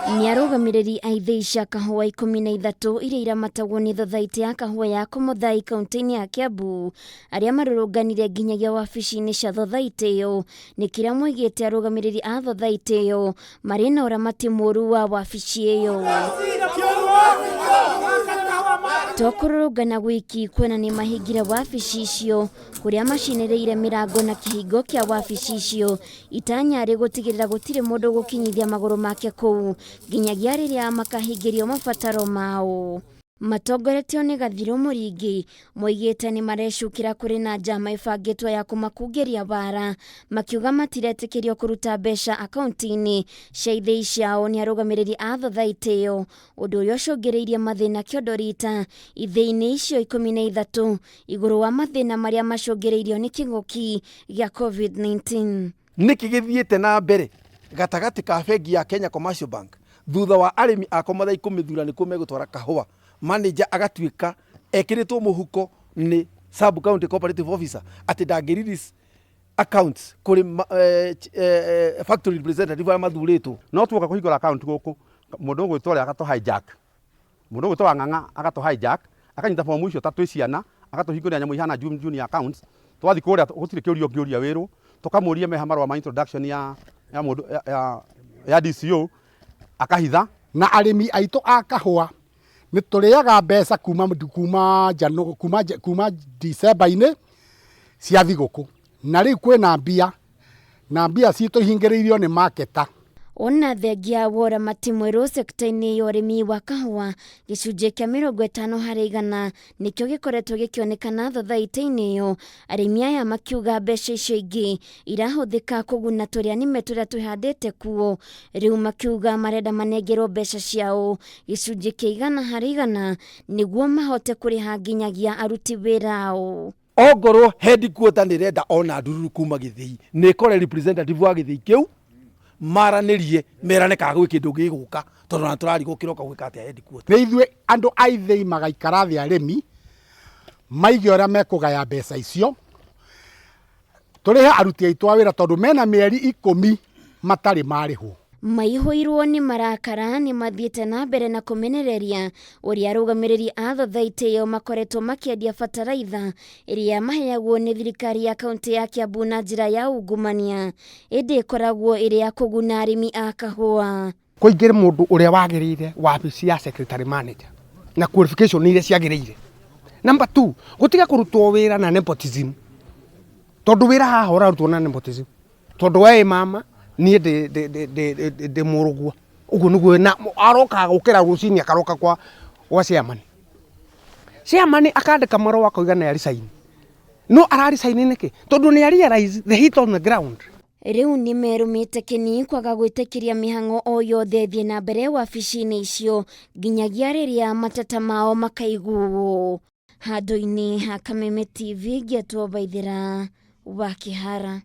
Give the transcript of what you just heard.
Nĩ arũgamĩrĩri a ithĩi cia kahũa 13 iria iramatagwo nĩ thothaitĩ ya kahũa ya Komothai kaunti-inĩ ya Kiambu arĩa marũrũnganire nginyagia wabici-inĩ cia thothaitĩ ĩyo nĩ kĩrĩa moigĩte arũgamĩrĩri a thothaitĩ ĩyo marĩ na ũramati mũru wa wabici ĩyo. To kũrũrũngana gwiki kuona nĩ mahingire wabici icio kũrĩa macinĩrĩire mĩrango na kĩhingo kĩa wabici icio itanya rĩ gũtigĩrĩra gũtirĩ mũndũ gũkinyithia magũrũ make kũu nginyagia rĩrĩa makahingĩrio mabataro mao. Matongoretio nĩ Gathirũ Mũringi, moigĩte nĩ marecukĩra kũrĩ na njama ĩbangĩtwo ya kũmakungĩria wara, makiuga matiretĩkĩrio kũruta mbeca akaunti-inĩ cia ithĩi ciao nĩ arũgamĩrĩri a thothaitĩ ĩyo, ũndũ ũrĩa ũcũngĩrĩirie mathĩna kĩondo rita ithĩi-inĩ icio 13 igũrũ wa mathĩna marĩa macũngĩrĩirio nĩ kĩng'ũki gĩa COVID-19. Nĩkĩ gĩthiĩte na mbere gatagatĩ ka bengi ya Kenya Commercial Bank thutha wa arĩmi a Komathai kũmĩthura nĩkuo megũtwara kahũa, manager agatuĩka ekĩrĩtwo mũhuko nĩ sub county cooperative officer atĩ ndangĩ release accounts kũrĩ factory representative arĩa mathurĩtwo. No tuoka kũhingũra account gũkũ mũndũ ũgwĩtwo ũrĩa agatũ hijack, mũndũ ũgwĩtwo Wang'ang'a agatũ hijack, akanyita bomu icio ta twĩ ciana, agatũhingũrĩra nyamũ ihana junior accounts, twathiĩ kũrĩa gũtirĩ kĩũria ũngĩũria wĩrwo, tũkamũria meha marũa ma introduction ya ya mũndũ ya DCO akahitha. Na arĩmi aitũ a kahũa nĩ tũrĩaga mbeca kuma kuma Janu, kuma, kuma December-inĩ cia thigũkũ, na rĩu kwĩna mbia na mbia citũ ihingĩrĩirio nĩ marketer. Ona thengia wa ũramati mwerũ sekta-inĩ ya ũrĩmi wa kahũa, gĩcunjĩ kĩa 50% nĩkĩo gĩkoretwo gĩkĩonekana thothaitĩ-inĩ ĩyo, arĩmi aya makiuga mbeca icio ingĩ irahũthĩka kũguna tũrĩa nĩme tũrĩa twĩhandĩte kuo, rĩu makiuga marenda manengerwo mbeca ciao gĩcunjĩ kĩa 100% nĩguo mahote kũrĩha nginyagia aruti wĩra ao. Ongorwo headquarter nĩ ĩrenda ona ndururu kuma gĩthĩi, nĩ ĩkore representative wa gĩthĩi kĩu maranĩrie merane kana gwĩ kĩndũ gĩgũka, tondũ ona tũrarigwo kĩroka gwĩka atĩa headquarter. Nĩ ithuĩ andũ a ithĩi magaikara thĩ arĩmi maige ũrĩa mekũgaya mbeca icio, tũrĩhe aruti aitũ a wĩra tondũ mena mĩeri 10 matarĩ marĩhwo. Maihũirwo nĩ marakara nĩ mathiĩte na mbere na kũmenereria ũrĩa arũgamĩrĩri a thothaitĩ ĩyo makoretwo makĩendia bataraitha ĩrĩa maheagwo nĩ thirikari ya kaunti ya Kiambu na njĩra ya ungumania, ĩndĩ ĩkoragwo ĩrĩ ya kũguna arĩmi a kahũa. Kũingĩre mũndũ ũrĩa wagĩrĩire wabici ya secretary manager na qualification iria ciagĩrĩire. Number 2, gũtiga kũrutwo wĩra na nepotism, tondũ wĩra haha ũrarutwo na nepotism, tondũ we mama niĩ ndĩ mũrũguo, ũguo nĩguo na aroka gũkĩra rũcinĩ akaroka kwa chairman. Chairman akandĩka marũa akauga nĩ resign, no ara resign nĩkĩ? Tondũ nĩ realize the heat on the ground. Rĩu nĩ merũmĩte kĩni kwaga gwĩtĩkĩria mĩhang'o o yothe ĩthiĩ na mbere wabici-inĩ icio nginyagia rĩrĩa mateta mao makaiguo. Handũ-inĩ ha Kameme TV ngĩetwo Waithĩra wa Kĩhara.